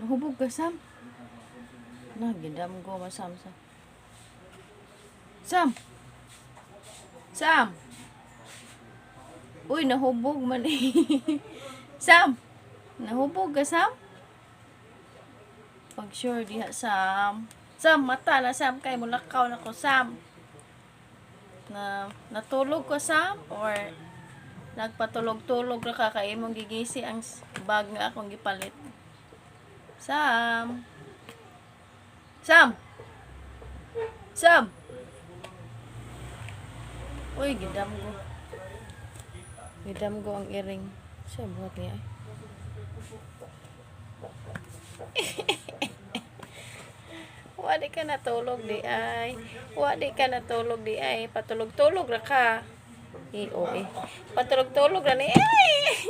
Nahubog ka, Sam? Na, gidamgo man, Sam. Sam. Sam! Sam! Uy, nahubog man eh. Sam! Nahubog ka, Sam? Pag sure diha, Sam. Sam, mata na, Sam. Kay mulakaw na ko, Sam. Na, natulog ko, Sam? Or nagpatulog-tulog ra ka kay imong gigisi ang bag nga akong gipalit? Sam! Sam! Sam! Uy, gidamgo. Gidamgo ang iring. Siya, buhat niya eh. Wadi ka natulog di ay. Wadi ka natulog di ay. Patulog-tulog ra ka. Eh, oh, eh. Patulog-tulog ra ni. Ay!